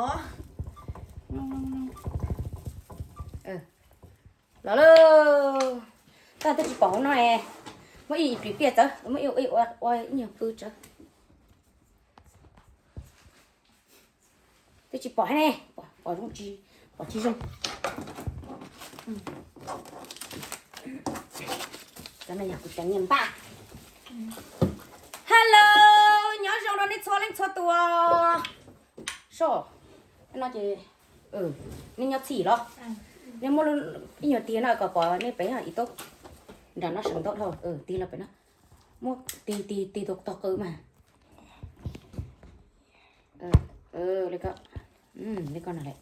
Los lawm. Koj twb tsis pom hauv no ne. Muab ib plis piaj txawv, muab ib ua ib nyuag pw txawv. Twb tsis pom thiab ne, pom zoo tsis, pom tsis zoo. Cov no yog kuv cov nyiaj npaj. Hello, nyob zoo rau nej txhua leej txhua tus. Soj, no ces nej nyob txhij los, nej muab ib nyuag tig no kom pom nej pem ib tug nram no sawv ntau dhau, tig los pem no, muab tig tig tig tog qw mas. Li ko, li ko no lawm.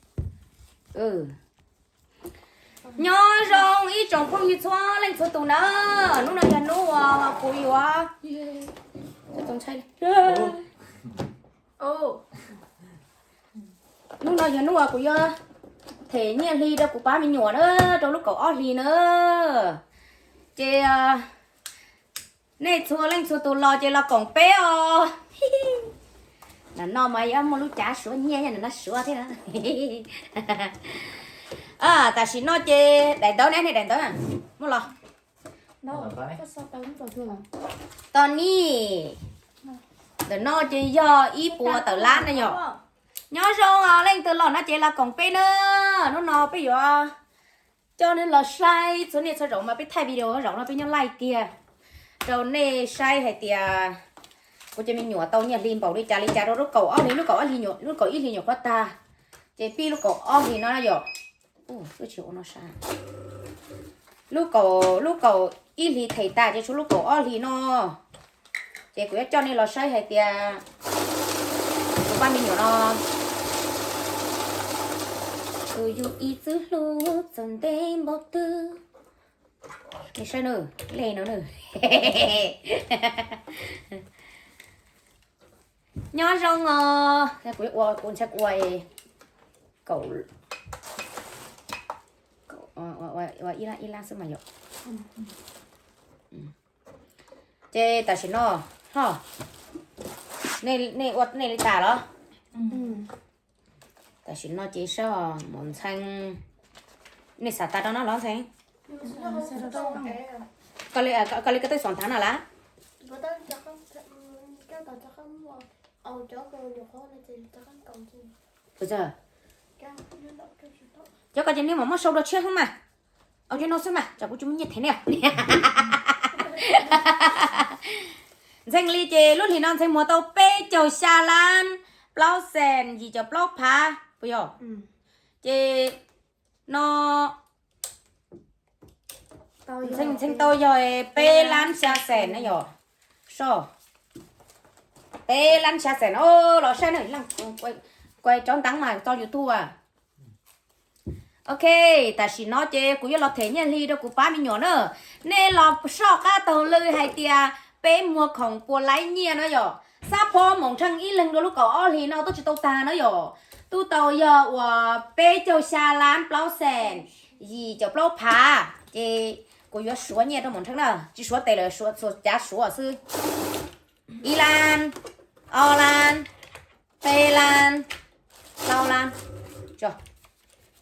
Nyob zoo ib tsoom phooj ywg txhua leej txhua tus na. Hnub no yog hnub uas kuv yuav, hnub no yog hnub uas kuv yuav them nyiaj hli rau kuv pab me nyuam na, rau lub kaum ob hlis na. Ces nej txhua leej txhua tus los ces los koom peb os. Nim no mas yuav muaj lub cav suav nyiaj nyob nim no suav thiab. Tam sim no ces daim ntawv ne, daim ntawv muab los. Tos ni, ntawm no ces yog ib puas tawm lab na yom. Nyob zoo os, leej twg los no ces los koom peb na. Hnub no peb yuav coj nej los saib txhua niaj txhua zaus mas peb thaij video zaum no peb nyob live kiag rau nej saib hais tias kuv cov me nyuam tau nyiaj hli npaum li cas li cas rau lub kaum ob hlis, lub kaum ob hlis, lub kaum ib hlis nyuam qhuav tag, ces pib lub kaum ob hlis no yom. Lub tsis ua no sa, lub kaum, lub kaum ib hlis them tas ces tshuav lub kaum ob hlis no. Ces kuv yuav coj nej los saib hais tias kuv pab me nyuam no, tus yug ib txwm hlub txog ntev npaum twg. Nej saib na, lej no na. Nyob zoo os, kuv ua, kuv ntshai kuv ua kaum, ua ib lab xwb mas yom. Ces tam sim no, ho, nej ua nej li tas los? Tam sim no ces soj mos ntxhee, nej xav tas rau no los ntxhee? Koj li koj tej xom thav no lawm? Cov ko ces nej mam muab sau rau tshiab xwb mas. Au cov no xwb mas tsam kuv tsis muaj nyiaj them nej. Ntxhee li ces lub hlis no Ntxhee muag tau peb caug xya lab plaub xees yim caum plaub phav puas yog? Ces no Ntxhee tau yog peb lab xya xees na yom. Soj, peb lab xya xees na, los saib na, kuai rov ntev mas tso YouTube. Ok, tam sim no ces kuv yuav los them nyiaj hli rau kuv pab me nyuam na. Nej los soj qab taug lw hais tias peb muag khoom puas laib nyiaj no yom. Xab phob Moos Ntsheej ib leeg dua lub kaum ob hlis no twb tsis tau tag no yom. Twb tau yog uas peb caug xya lab plaub xees yim caum plaub phav. Ces kuv yuav suav nyiaj rau Moos Ntsheej na, tsis suav tes lawm, suav cav suav xwb. Ib lab, ob lab, peb lab, plaub lab,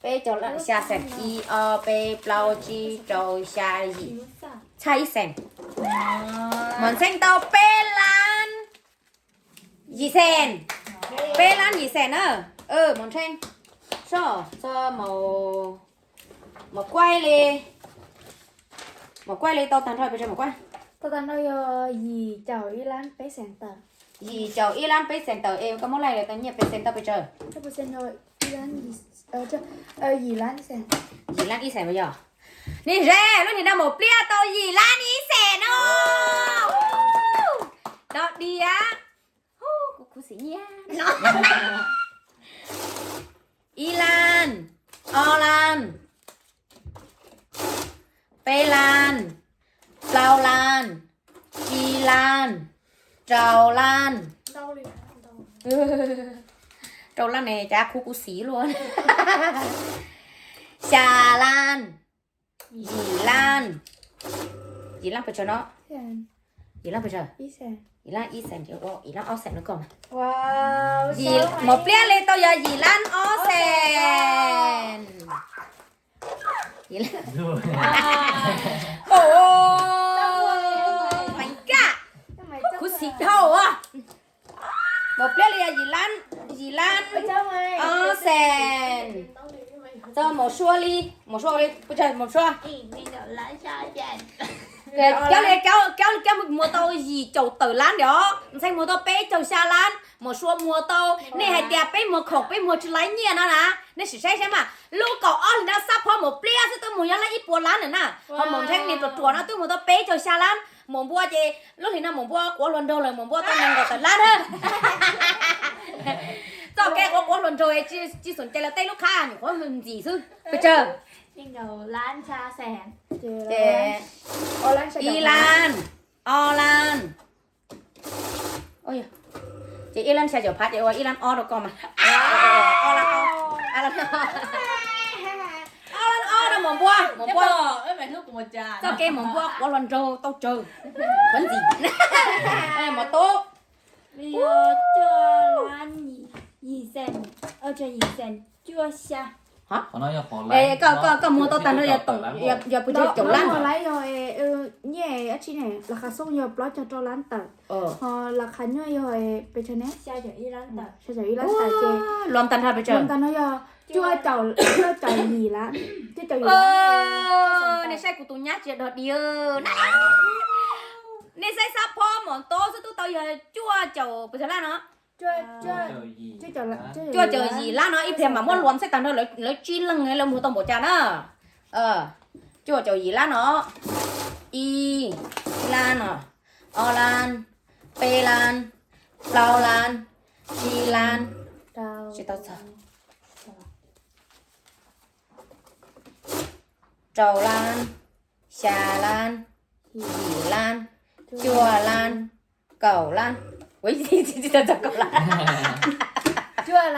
peb caug xya xees, ib ob peb plaub tsib rau xya yim, txhaj ib xees. Moos Ntsheej tau peb lab yim xees, peb lab yim xees na. Moos Ntsheej, soj txog Maum Kuaib li, Maum Kuaib li tau tag nrho pes tsawg Maum Kuaib? Tau tag nrho yog yim caum ib lab peb xees tawm. Yim caum ib lab peb xees tawm es koj muab laij lawv tau nyiaj pes xees tau pes tsawg? Yim lab ib xees puas yog? Niag ze, lub niag no Maum Pliaj tau yim lab ib xees no. Dog diav. Kuv khuv xim nyiaj no. Ib lab, ob lab, peb lab, plaub lab, tsib lab, rau lab. Rau lab ne cas khuv kuv xim luaj. Xya lab, yim lab. Yim lab pes tsawg no? Yim lab pes tsawg? Yim lab ib xees, yim lab ob xees no koj mas. Mos Pliab li tau yog yim lab ob xees. Khuv xim dhau. Mos Pliab li yog yim lab, yim lab ob xees. Txog Maum Sua li, Maum Sua li, Maum Sua. Cov li cov muag tau yim caum tawm lab ntiag, Ntxhee muag tau peb caug xya lab, Maum Sua muag tau, nej hais tias peb muag khoom peb muag tsis laib nyiaj no na, nej sim saib saib mas, lub kaum ob hlis no Xab Phob Maum Pliab xwb twb muag yog lab ib puas lab na, ho Maum Ntheeb niag ruam ruam no twb muag tau peb caug xya lab, Maum Npua ces lub hlis no Maum Npua quav hluas nraug lawm, Maum Npua tau nees nkaum tawm lab na. Txoj kev quav quav hluas nraug tsis xum cai lawv tej lub qhab nyuam qhuav ntxim xwb. Pes tsawg? Ib lab, ob lab, ces ib lab xya caum phav ces ua ib lab ob rau koj mas. Ob lab ob rau Maum Npua, Maum Npua. Txoj kev Maum Npua quav hluas nraug tau tsawg, qhuav ntxim. Maum Tub. Koj muag tau tag nrho yog pes tsawg caum lab? Nyiaj dab tsi ne, laj qhov xoob yog plaub caug rau lab tawm, ho laj qhov nyuaj yog pes tsawg ne? Xya caum ib lab tawm ces luam tag nrho pes tsawg? Luam tag nrho yog cuaj caum, cuaj caum yim lab, cuaj caum yim lab. Nej saib kuv tus nyab tsis yog dog dig na. Nej saib Xab Phob Maum Tub xwb twb tau yog cuaj caum pes tsawg lab no? Cuaj caum yim lab no, ib pliag mam muab luam xwb tag nrho lawv tsib leeg lawv muag tau npaum cas na. Cuaj caum yim lab no, ib lab no, ob lab, peb lab, plaub lab, tsib lab, tsis tau txog, rau lab, xya lab, yim lab, cuaj lab, kaum lab. Ua, tsis tau txog kaum lab. Kaum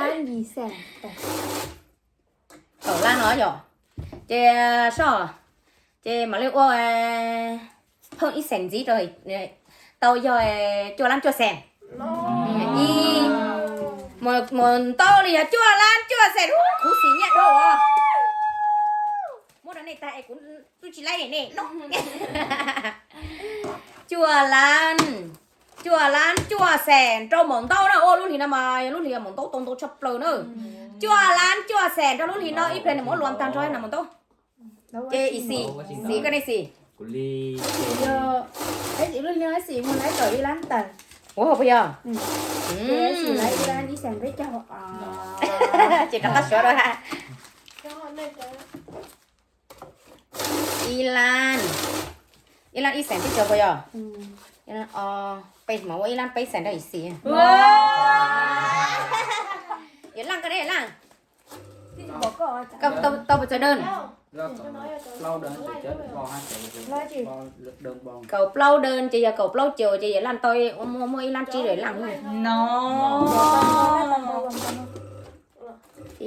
lab no yog, ces soj, ces mam li ua phooj ib xees ntxiv rau, tau yog cuaj lab cuaj xees. Mus ntau li yog cuaj lab cuaj xees, khuv xim nyiaj dhau. Muab rau nej tag es kuv twb tsis laib nej no. Cuaj lab, cuaj lab cuaj xees rau Maum Ntaub na. Ua lub hlis no mas yog lub hlis Maum Ntaub tau ntau tshaj plaws na. Cuaj lab cuaj xees rau lub hlis no, ib pliag nws muab luam tag nrho na Maum Ntaub. Ces Ib Xis, Xis koj ne Xis? Lub hlis no Ib Xis muag lab kaum ib lab tawm. Ua puas yog? Ib Xis lab ib lab ib xees peb caug. Ces rov qab suav rau ha. Ib lab, ib lab ib xees peb caug puas yog? Peb mas ua ib lab peb xees rau Ib Xis. Yawm Laj koj ne Laj? Tau puas txog dawb? Kaum plaub dawb ces yog kaum plaub caug ces Yawm Laj tau muaj, muaj ib lab tsib rau Laj no.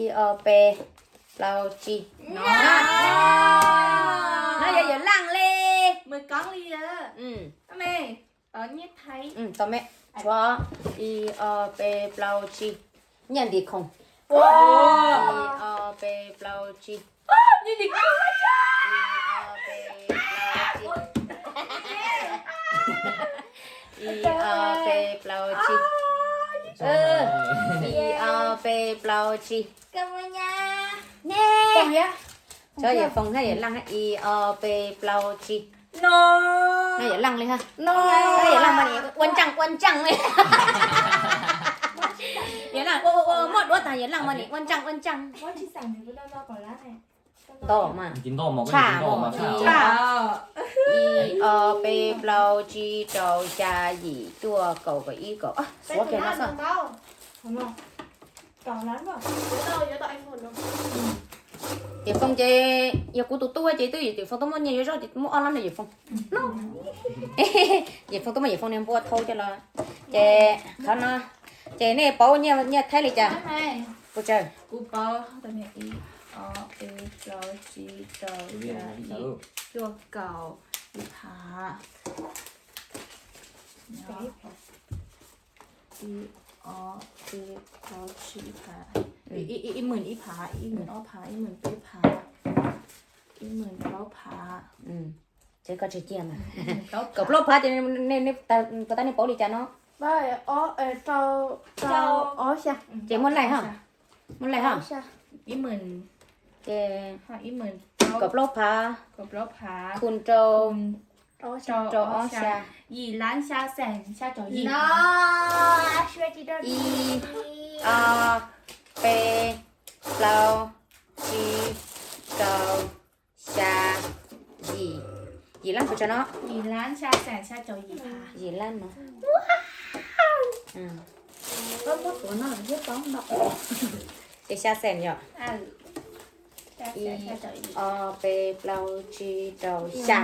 Ib ob peb plaub tsib. No yog Yawm Laj li. Tau me, tshuav ib ob peb plaub tsib, nyiaj ntim khoom. Ib ob peb plaub tsib. Ib ob peb plaub tsib. Ib ob peb plaub tsib. Ib ob peb plaub tsib. Tso Yawm Foom thiab Yawm Laj ib ob peb plaub tsib. No Yawm Laj li ha. Yawm Laj mas nim ua ntseej ua ntseej li. Yawm Laj ua, ua, ua muaj duab tag Yawm Laj mas nim ua ntseej ua ntseej. Ntau mas. Tshaj mas. Ib ob peb plaub tsib rau xya yim cuaj kaum kaum ib kaum. Suav kiag no xwb. Yawm Foom ces yog kuv tus tub ces twb Yawm Foom twb muab nyiaj yuav zoj ces muab ob lab no Yawm Foom. Yawm Foom twb muab Yawm Foom niag npua thau coj los. Ces qhov no ces nej pauv nyiaj, nyiaj Thaib li cas? Puas tsawg? Ib ob peb plaub tsib rau xya yim cuaj kaum ib phav. Ib, ob, peb, plaub, tsib phav. Ib, ib, ib hmos ib phav, ib hmos ob phav, ib hmos peb phav, ib hmos plaub phav. Ces koj tsis cia mas. Kaum plaub phav ces nej, nej, nej, puas tab nej pauv li cas no? Rau, rau, ob xya. Ces muaj laij ha. Muaj laij ha. Ces kaum plaub phav, kaum plaub phav, khun rau, rau ob xya. Yim lab xya xees xya caum yim. Ib, ob, peb, plaub, tsib, rau, xya, yim. Yim lab pes tsawg no? Yim lab no. Ces xya xees yom. Ib, ob, peb, plaub, tsib, rau, xya.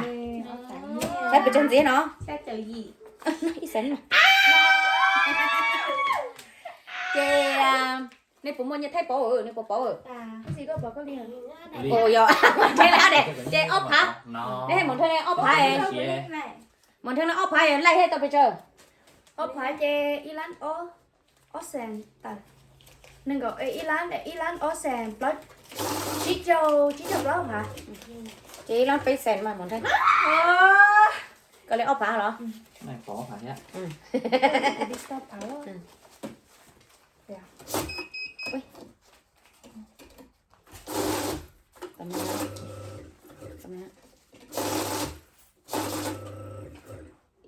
Saib pes tsawg ntxiv no? Ib xees. Ces nej puas muaj nyiaj thaij pauv, nej puas pauv? Ua yog, ces ob phav. Nej hais Maum Nrhee ob phav. Maum Nrhee no ob phav laij thiaj tau pes tsawg? Ob phav ces ib lab ob, ob xees tawm. Nees nkaum, ib lab, ib lab ob xees plaub, tsib caug, tsib caug plaub phav. Ces ib lab peb xees mas Maum Nrhee. Koj li ob phav los?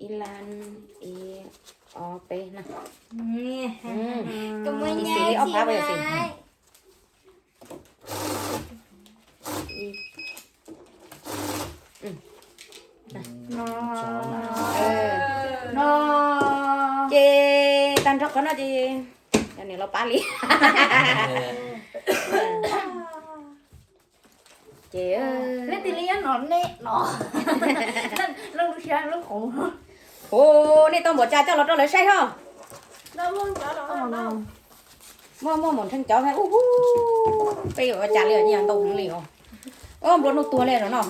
Ib lab, ib, ob, peb na. Xws li ob phav, ces tag nrho qhov no ces niam laus pab li. Ces leej twg li nyob no nej no, lub siab lub qhov. Ua, nej tau npaum cas coj los rau lawv saib ho. Muaj, muaj Maum Nrhee cov ub, peb yuav ua cas li, nyiaj ntau heev li os. Nplua nuj tuag li no no.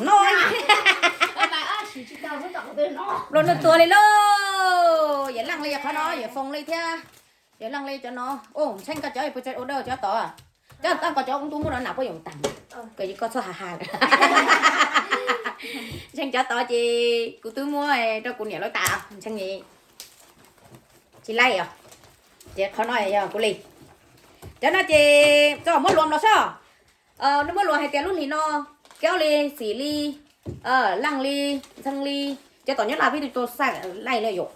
Nplua nuj tuag li lauj. Yawm Leej li qhov no, yawm Foom li thiab. Yawm Leej li cov no. Ntshee koj cov puas tau order cov tod? Cov tod koj cov kuv twb muab rau nam puab yuav tag, koj txhob has has lawm. Ntshee cov tod ces kuv twb muab rau kuv niam lawv tas, Ntshee tsis laij os. Ces qhov no yog kuv li. Cov no ces txog muab luam los soj. Nws muab luam hais tias lub hlis no, Kiaub li, Xim li, Leej li, Ntxhee li, cov tom Nyab Laj peb twb tau xaj laij li yom.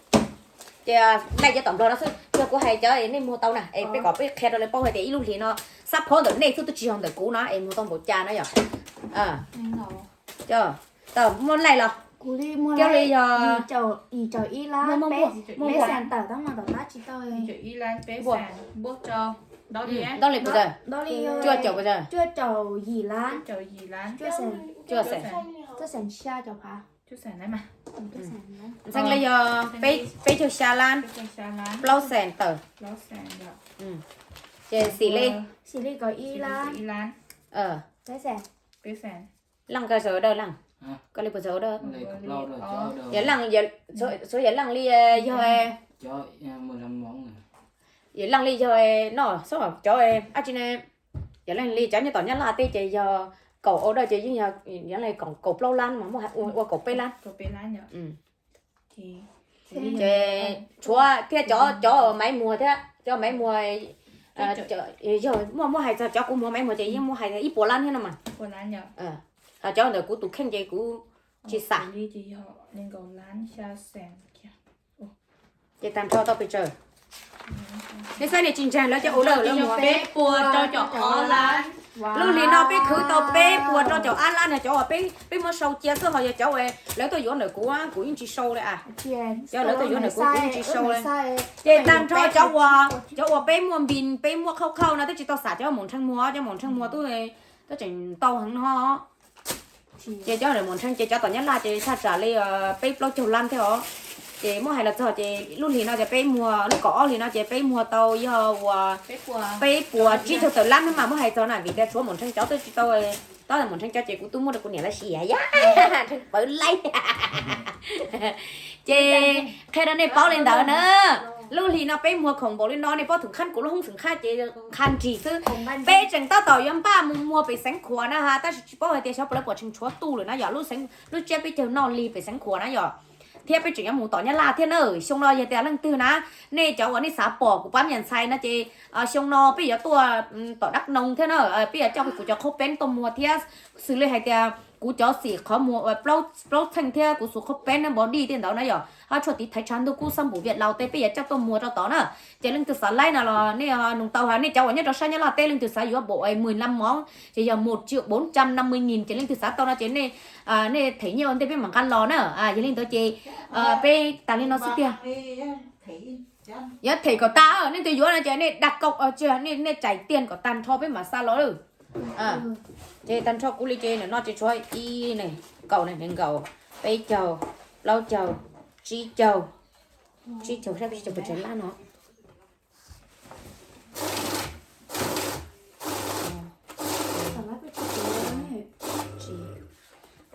Ces laij cov tom Nplog no xwb, yog kuv hais cov nej muag tau na, es peb kom peb qhia rau lawv paub hais tias ib lub hlis no xab phob ntawm nej xwb twb tsis yog ntawm kuv no es muag tau npaum cas na yom. Muaj laij los? Kiaub li yog, yim caum ib lab peb xees tawm tab mas tom qab tsis tau. Ntau li puas tawg? Cuaj caum puas tawg? Cuaj caum yim lab, cuaj xees, cuaj xees xya caum phav. Ntxhee li yog peb caug xya lab, plaub xees tawm. Ces Xim li, Xim li kaum ib lab, peb xees. Leej koj txawj order Leej? Koj li puas txawj order? Yawm Leej, txhua yawm Leej li yog, yawm Leej li yog no xwb cov, ab tsi ne, yawm Leej li cov nyob tom Nyab Laj teb ces yog kaum order ces yeej yog yawm Leej kaum plaub lab mas muab ua kaum peb lab. Ces tshuav thiab cov, cov Maiv Muag thiab, cov Maiv Muag, yog muaj, muab hais txog cov kuv muag Maiv Muag ces yeej muab hais ib puas lab thiab no mas. Ho cov ntawm kuv tus kheej ces kuv tsis xam. Ces tag nrho tau pes tsawg? Nej saib nej tsis ntseeg lawv cov order lawv muag. Lub hlis no peb khwv tau peb puas rau caum ob lab no, cov uas peb muab sau cia xwb, ho yog cov uas lawv tuaj yuav ntawm kuv, kuv yeej tsis sau li a. Cov lawv tuaj yuav ntawm kuv, kuv yeej tsis sau li. Ces tag nrho cov uas, cov uas peb muaj npis, peb muaj khauj khauj no twb tsis tau xam cov Maum Nrhee muag, cov Maum Nrhee muag twb, twb tseem ntau heev no. Ces cov Maum Nrhee ces cov tom Nyab Laj ces thaj tsam li peb plaub caug lab thiab os. Ces muab hais los txog ces lub hlis no ces peb muag, lub kaum ob hlis no ces peb muag tau yog uas peb puas tsib caug tawm lab no mas muab hais txog na, vim tias tshuav Maum Nrhee cov twb tsis tau, tab Maum Nrhee cov ces kuv twb muab rau kuv niam lawv siv yam, Nrhee pawv laij. Ces qhia rau nej paub li ntawd na. Lub hlis no peb muag khoom npaum li no, nej paub thaum khab kuv lub hoob xeem Qhab ces qha nrig xwb. Peb tseem tab tom yuav npaj mus muag pem xeev Khuam na ha, tab sis tsis paub hais tias xyov puas lawv puas tseem tshuav tu lawm na yom. Lub tsiab peb caug noj li pem xeev Khuam na yom. Thiab peb tseem yuav mus tom Nyab Laj thiab na. Xyoo no yog tias leej twg na, nej cov uas nej xav pom kuv pab me nyuam ntxhais no ces xyoo no peb yuav tuaj tom Dab Noog thiab na, peb yuav coj kuv cov qhaub peeb tuaj muag thiab, xws li hais tias kuv cov xim qhov muag plaub txheej thiab kuv xus qhaub peeb na, npov dij tej ntawd na yom, hab tshuaj tiv thaiv tshav ntuj kub xab npum viam laus tej peb yuav coj tuaj muag rau tod na. Ces leej twg xav laib no los nej nug tau, nej cov uas nyob rau sab Nyab Laj teb leej twg xav yuav npaum mười lăm món ces yog một triệu bốn trăm năm mươi nghìn, ces leej twg xav tau no ces nej them nyiaj ua ntej peb mam nqa los na. Yog li ntawd ces peb tas li no xwb tiag. Yuav them kom tag, nej twg yuav no ces nej dag kaum, nej tsaim tiag kom tag nrho peb mam xa los. Ces tag nrho kuv li ces nim no ces tshuav ib, kaum, nees nkaum, peb caug, plaub caug, tsib caug, tsib caug, tsib caug pes tsawg lab no.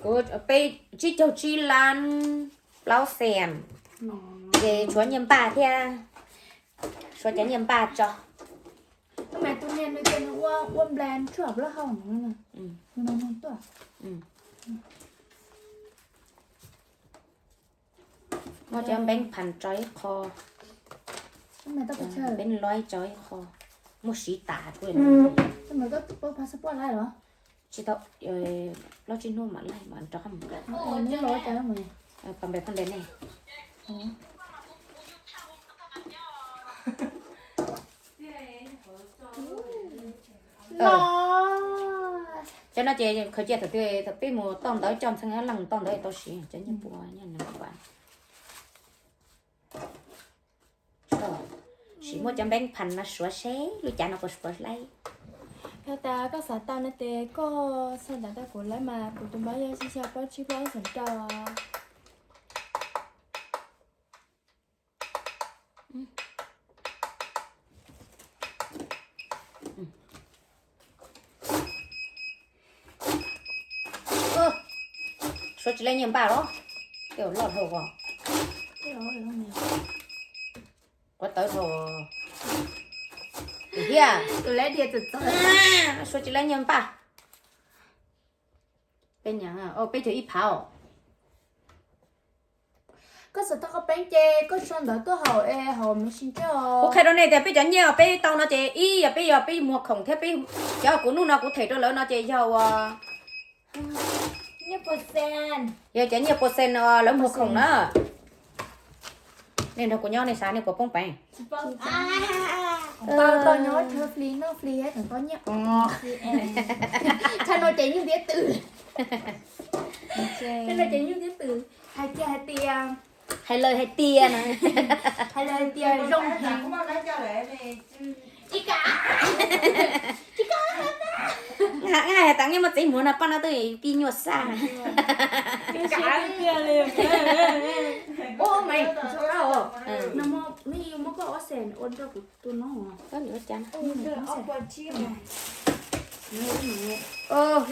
Kuv peb, tsib caug tsib lab plaub xees, ces tshuav nyiaj npaj thiab, tshuav cov nyiaj npaj tso. Muab cov npeeb phas tso ib qho, npeeb loib tso ib qho, muab siv tas. Tsis tau, plaub tsib hnub mam laij mam rov qab mus. Pas npe phab npe nej. Cov no ces khaws cia thaum twg peb mus toj ntawv coj ntxhee leej toj ntawv tau siv cov nyiaj pua nyiaj no. Sim muab cov npeeb phas no suav seb lub cav no puas puas laib. Yog tas koj xav tau no ces koj xa ntawv rau kuv lawm mas kuv tus npawb yog xya xya plaub tsib plaub xeem rau. Suav tsis laib nyiaj npaj los? Tej loj dhau os. Quav tawv dhau. Tus thiab. Suav tsis laib nyiaj npaj. Peb caug ib phav. Koj xav tau qhov peeb ces koj sau ntawv tuaj hauv es hauv message. Kuv qhia rau nej tias peb cov nyiaj peb tau no ces ib yog peb yog peb muag khoom thiab peb cov kuv hnub no kuv them rau lawv no ces yog ua, yog cov nyiaj pua xees lawv muag khoom na. Nej nrog kuv nyob nej xav nej puas poob peev. Tau nyob chaw fli noj fli tseem tau nyiaj. Chaw no ces nyuj ntiav tws. Chaw no ces nyuj ntiav tws. Hais kiag hais tias, hais lawm hais tias na. Hais lawm hais tias zoo heev. Nqaij has tas nqaij muaj txiv muag no paj no twb pib nyuaj saj. Ua mas, muab koj ob xees ua rau kuv tus no. Lub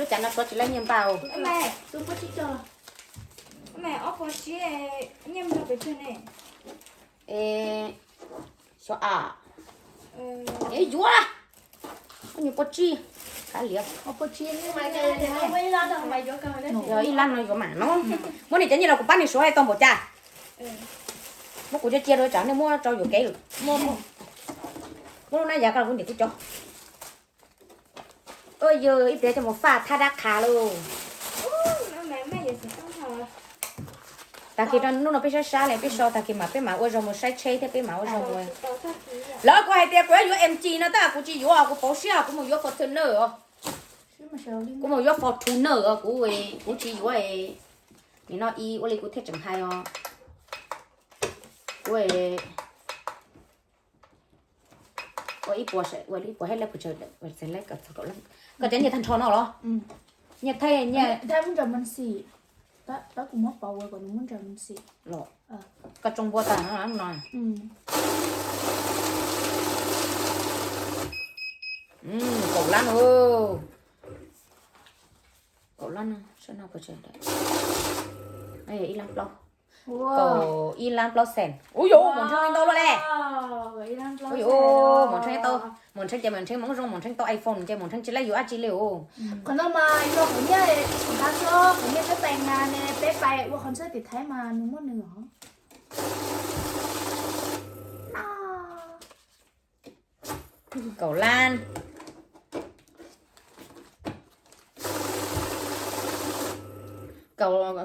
cav no suav tsis laib nyiaj npaj. Xyov a, yuav, nyuag pua tsib, kav liam. Yog ib lab no yuav mam no. Muab nej cov nyiaj los kuv pab nej suav tau npaum cas. Muab kuv cov cia rau tsam nej muab rau yuam kev lawm. Muab lub nab yav ko los kuv ntim kuv cov. Yog ib pliag coj mus faj thaj dab qha lauj. Tag kis hnub no peb sab sab li peb so tag kis mas peb mam ua zog mus saib tsheb thiab peb mam ua zog mus. Lawv kuv hais tias kuv yuav yuav M G no tab kuv tsis yuav, kuv pauv siab kuv mus yuav Fortuner os. Kuv mus yuav Fortuner os, kuv, kuv tsis yuav. Nim no ib ua li kuv thiaj tseem hais os. Kuv ua ib puas, ua ib puas hab lab pus tsaws, koj cov nyiaj tag nrho no los? Nyiaj thaij, nyiaj, koj tsoo npua tag no. Kaum lab no, kaum lab no, ib lab plaub. Kaum ib lab plaub xees. Ub yuv, Maum Ntsheej ntau luaj le. Ub yuv, Maum Ntsheej tau, Maum Ntsheej ces Maum Ntsheej mob zoo, Maum Ntsheej tau iPhone ces Maum Ntsheej tsis laib yuav dab tsi li os. Qhov no mas yog kuv niam, kuv tab txog kuv niam peb pais na ne, peb pais ua qhov ntxawg tim Thaib mas nws muaj nws os. Kaum lab,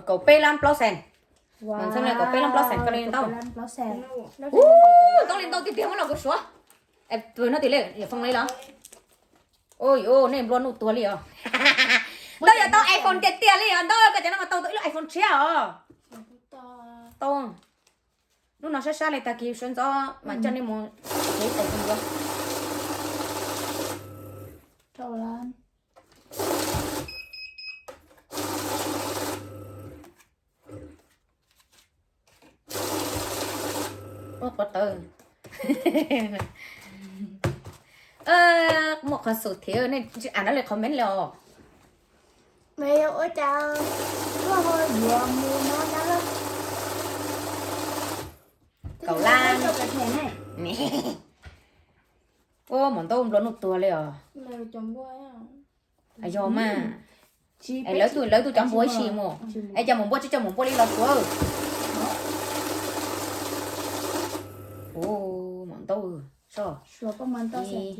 kaum peb lab plaub xees. Maum Ntsheej kaum peb lab plaub xees, koj li ntau. Ub, ntau li ntau tiag tiag, muab los kuv suav. Tus no tiag li, yam foos li los. Ub yuv, nej nplua nuj tuag li os. Ntau yog tau iPhone tiag tiag li os, ntau koj cov no mas tau tau ib lub iPhone tshiab os. Tau. Hnub no sab sab li, tag kis sawv ntxov mas coj nej mus ev iPhone dua. Ua quav tawv. Muaj qhov xum thiab nej tsis am no li comment li os. Ua cas luaj ho yuav mus no na lawm. Kaum lab. Ua Maum Ntaub nplua nuj tuag li os. Yog mas. Es lawv tus, lawv tus cov npua ib si mus. Es cov Maum Npua tsis cov Maum Npua li los suav. Ua Maum Ntaub soj. Ib,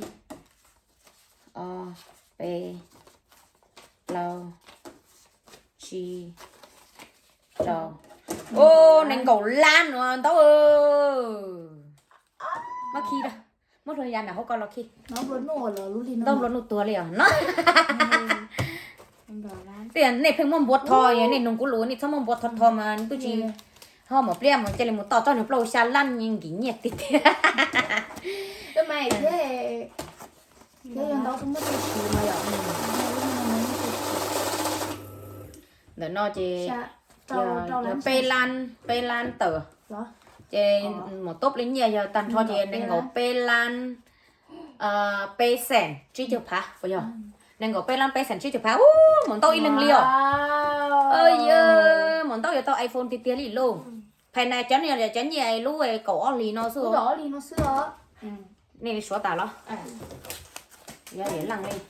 ob, peb, plaub, tsib, rau. Ua nees nkaum lab no Ntaub. Muab khi rau, muab hlua ya nram hauv ko los khi. Ntau nplua nuj tuag li os no. Twb yog nej pheej muab npua tho, nej nug kuv lus nej txhob muab npua tho tho mas twb tsis ho mos pliab mus cia li mus toj tsob nws plaub xya lab nkim nyiaj tiag tiag. Ntawm no ces yog peb lab, peb lab tawm. Ces mus tub li nyiaj yog tag nrho ces nees nkaum peb lab peb xees tsib caug phav puas yog? Nees nkaum peb lab peb xees tsib caug phav. Ub, Maum Ntaub ib leeg li os. Yog Maum Ntaub yuav tau iPhone tiag tiag li lauj. Phais na cov no yog cov nyiaj lub kaum ob hlis no xwb. Nej suav tas los? Yog yam leej li.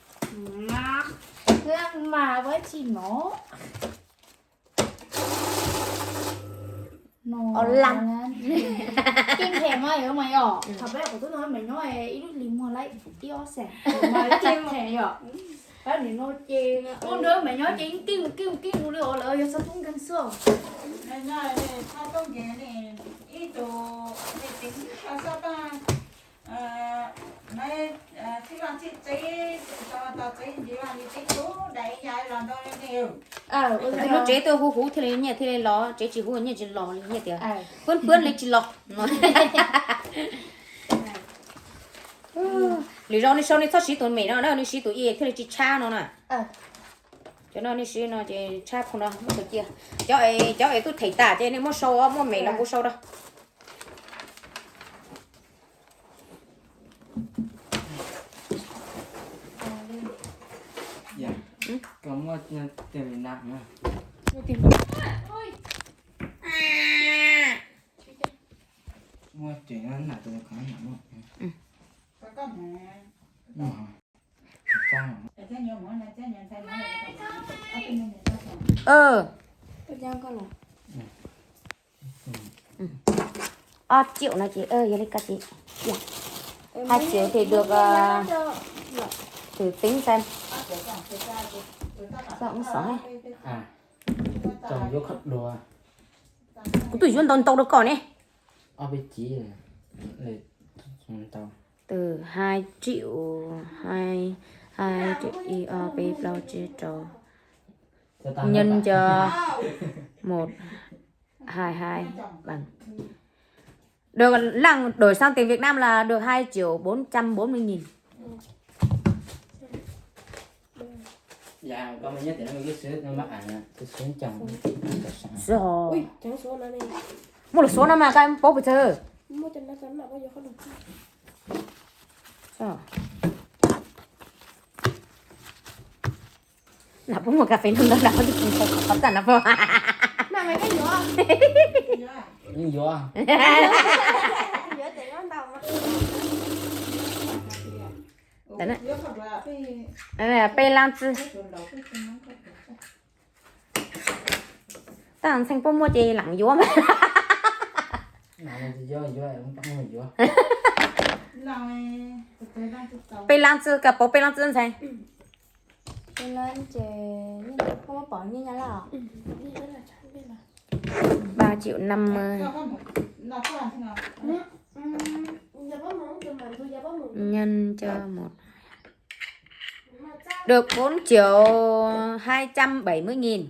Keej phem mas yog mas yom. Thaum peb kuv twb nrog me nyuam nyob ib lub hlis muag laib ib ob xees mas keej phem yom. Pab nim no ces ua nrog me nyuam nyob ces keej keej keej mus li os, lawv yog txhob tub nkeeg xwb. Ib tug lub tsev tuaj huv huv thiaj li nyiaj thiaj li los, tsev tsis huv nyiaj tsis los li, nyiaj tias pwb pwb li tsis los. Lwm zaus nej sau nej txhob siv tus mem no na, nej siv tus i thiaj li tsis tshab no na. Cov no nej siv no ces tshab phau no muab sau cia. Cov, cov es twb them tas ces nej muab sau, muab mem los kuv sau rau. Ob triệu no chị ơi, giờ đây các chị. Hai triệu thì được, ờ, thử tính xem. Sao cũng xóa hết. Kuv twb yuav ntau ntau rau koj ne. Từ hai triệu, hai, hai triệu, ib ob peb plaub tsib rau. Nhân cho một, hai hai bằng. Được, lăng đổi sang tiền Việt Nam là được hai triệu bốn trăm bốn mươi nghìn. Sure. Muaj lus Suav no mas koj paub pes tsawg? Nram puab muaj kas fes ntau ntau, nram puab twb tsis tau qhov txaj nram puab. Yuav. Peb lab txi. Tab ntxhee puab muaj ces lam yuav mas. Peb lab txi, koj pauv peb lab txi ntxhee. Ba triệu năm mươi. Nhân cho một. Được bốn triệu hai trăm bảy mươi nghìn.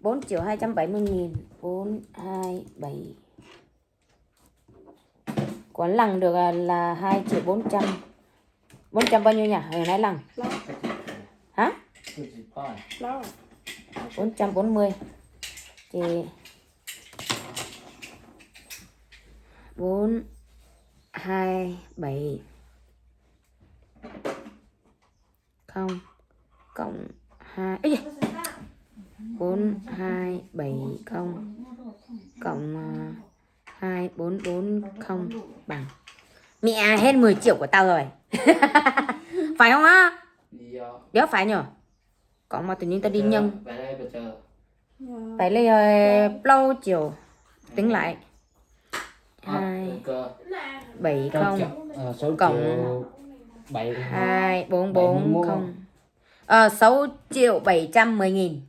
Bốn triệu hai trăm bảy mươi nghìn. Bốn hai bảy. Của Lăng được là hai triệu bốn trăm. Bốn trăm bao nhiêu nhỉ? Ở Đài Lăng. Hả? Bốn trăm bốn mươi. Thì bốn hai bảy không cộng hai, bốn hai bảy không cộng, à, hai bốn bốn không bằng. Mẹ, hết mười triệu của tao rồi. Phải không á? Đéo phải nhỉ? Cộng mà tự nhiên tao đi nhân. Phải là, ờ, plaub triệu. Tính lại. Hai bảy không cộng hai bốn bốn không. Ờ, sáu triệu bảy trăm mười nghìn.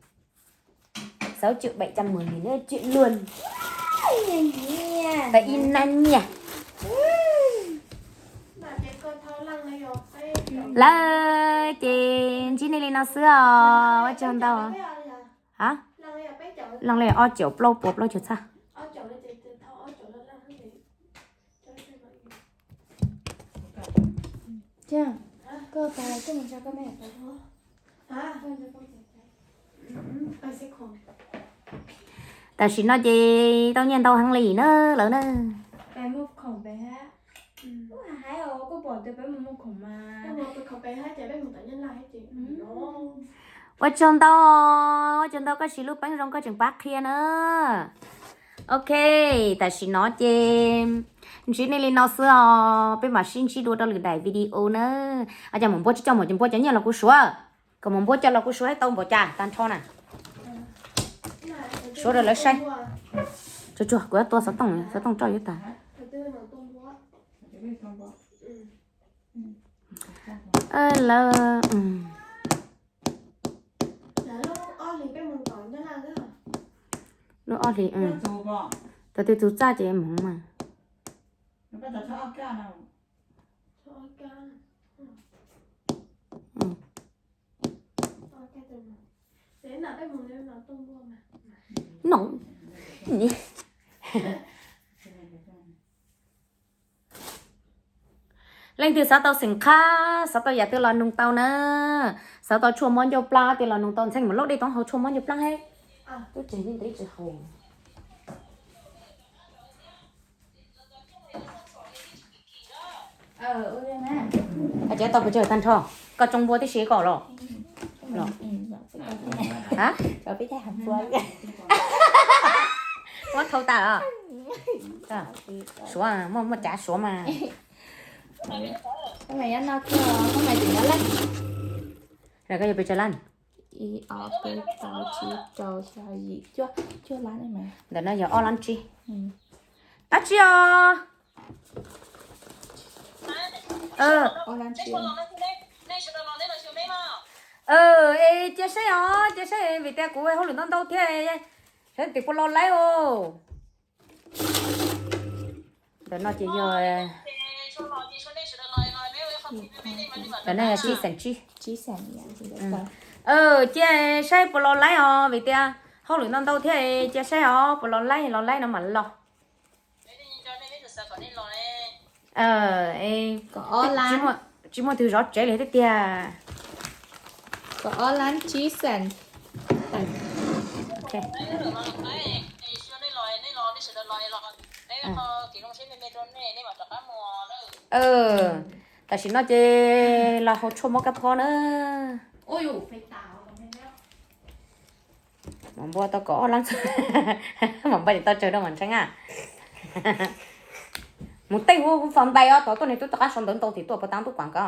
Sáu triệu bảy trăm mười nghìn nữa, chuyện luôn. Tại in năn nha. Lawv ces ntsib nej li no xwb os, ua tsaug ntau. Hả? Lon li ob triệu plaub puas plaub caug txhab. Tam sim no ces tau nyiaj ntau heev li na lawv na. Ua tsaug ntau, ua tsaug ntau koj siv lub peev zoo koj tseem pab qhia na. Ok, tam sim no ces ntsib nej li no xwb os, peb mam sib ntsib dua rau lwm daim video na. Ua cas Maum Npua tsis coj Maum Npua cov nyiaj los kuv suav, kom Maum Npua coj los kuv suav tau npaum cas tag nrho na. Suav rau lawv saib. Tsuag tsuag kuv yuav tua xov tooj, xov tooj roj yuav tag. Lawv, lub ob hlis, thaum twg tus txaj ces hmoov mas. No. Leej twg xav tau xeem qhab, xav tau yam twg los nug tau na. Xav tau tshuaj mob ncauj plab twg los nug tau, Ntxhee mus lub dej toov haus tshuaj mob ncauj plab he. Tub tsev yeej tsis haus. Cov tau pes tsawg tag nrho, koj tsoo npua tib si kom los. Muab thau tas os. Suav, muaj muaj cav suav mas. Ntawm no yog ob lab tsib. Dab tsi os? Es cia saib os, cia saib vim tias kuv hauj lwm ntau ntau thiab, saib tim puas los laib os. Ntawm no ces yog, ntawm no yog tsib xeem tsib. Cia saib puas los laib os, vim tias hauj lwm ntau ntau thiab, cia saib os puas los laib, los laib no mam los. Tsis muaj twg zov tsev li thiab tiag. Tam sim no ces los haus tshuaj mob kab phob na. Mos npua tau kaum ob lab, mos npua tsis tau tsawg rau mas ntseeg a. Mus tej hub fo ntais os, tod tuaj niag tub rov qab sau ntawv ntau tim tuaj puas tau tub kuam ko.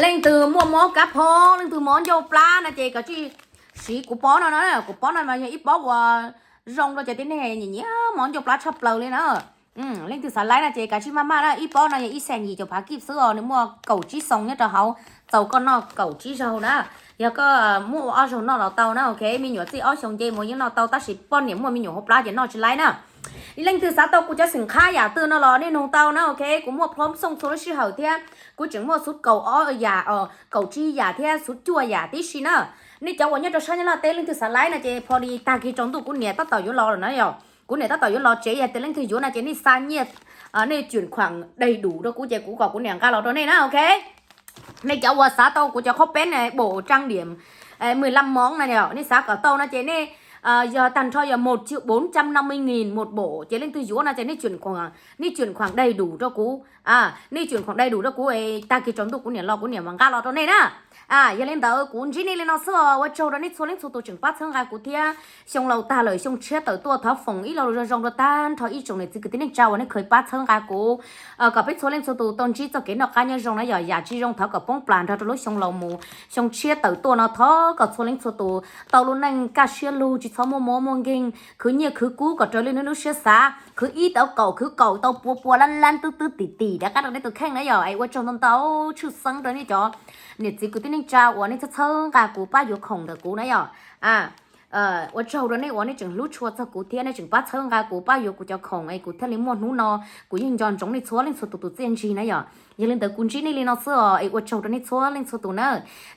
Leej twg muaj mob kab phob, leej twg mob ncauj plab no ces koj tsij siv kuv pob no na, kuv pob no mas yog ib pob uas zoo rau cov tib neeg nyiam nyiam mob ncauj plab tshaj plaws li na. Leej twg xav laib no ces kav tsij maj maj na, ib pob no yog ib xees yim caum phav kib xwb os, nws muaj kaum tsib xoo nyob rau hauv, txaus koj noj kaum tsib zaug na. Yog koj muaj ua ob zaug noj los tau na, ok, me nyuam txij ob xyoos nce mus yeej noj tau, tab sis poj niam muaj me nyuam hauv plab ces noj tsis laib na. Leej twg xav tau kuv cov xeem qhab yam twg no los nej nug tau na, ok, kuv muaj phob xooj txhua lub sij hawm thiab, kuv tseem muaj xuv kaum ob yam, kaum tsib yam thiab xuv cuaj yam tib si na. Nej cov uas nyob rau sab Nyab Laj teb leej twg xav laib no ces pho li tag kis tsaus ntuj kuv niam tab tom yuav los lawm na yom, kuv niam tab tom yuav los tsev, yog tias leej twg yuav no ces nej xa nyiaj, nej chuyển khoản đầy đủ rau kuv ces kuv kom kuv niam nqa los rau nej na, ok. Nej cov uas xav tau kuv cov khaub peb ne, bộ trang điểm mười lăm món na yom, nej xav kom tau no ces nej yog tag nrho yog một triệu bốn trăm năm mươi nghìn một bộ ces leej twg yuav no ces nej chuyển khoản, nej chuyển khoản đầy đủ rau kuv, nej chuyển khoản đầy đủ rau kuv, tag kis tsaus ntuj kuv niam los kuv niam mam nqa los rau nej na. Yog li ntawd kuv ntsib nej li no xwb os, ua tsaug rau nej txhua leej txhua tus tseem pab txhawb nqa kuv thiab. Xyoo laus tag lawm xyoo tshiab tawm tuaj thov foom ib lo lus zoo zoo rau tag nrho ib tsoom niam txiv kwv tij neej tsa uas nej kheev pab txhawb nqa kuv, kom peb txhua leej txhua tus tau ntsib txoj kev noj qab nyob zoo na yom. Yam tsis zoo thov kom poob plas nrog rau lub xyoo laus mus, xyoo tshiab tawm tuaj no thov kom txhua leej txhua tus tau lub neej kaj siab lug, tsis txhob muaj mob muaj nkeeg, khwv nyiaj khwv kub kom raws li nej lub siab xav, khwv ib tau kaum khwv kaum tau pua pua lab lab twb twb tim tim rov qab rau nej tus kheej na yom. Es ua tsaug ntau ntau tshwj xeeb rau nej cov niam txiv kwv tij neej tsa uas nej txhawb txhawb nqa kuv pab yuav khoom ntawm kuv na yom. Ua tsaug rau nej uas nej tseem hlub tshua txog kuv thiab nej tseem pab txhawb nqa kuv pab yuav kuv cov khoom es kuv thiaj li muaj hnub no. Kuv yeej nco ntsoov nej txhua leej txhua tus tus txiaj ntsig na yom. Yog li ntawd kuv ntsib nej li no xwb os, es ua tsaug rau nej txhua leej txhua tus na,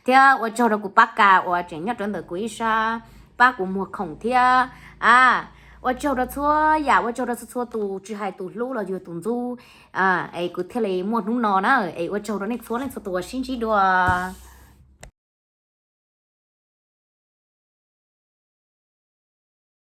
thiab ua tsaug rau kuv pab kas uas tseem nyob rawv ntawm kuv ib sab pab kuv muag khoom thiab. A, ua tsaug rau txhua yam, ua tsaug rau txhua txhua tus, tsis hais tus hlub los yog tus ntxub, es kuv thiaj li muaj hnub no na. Es ua tsaug rau nej txhua leej txhua tus uas sib ntsib dua.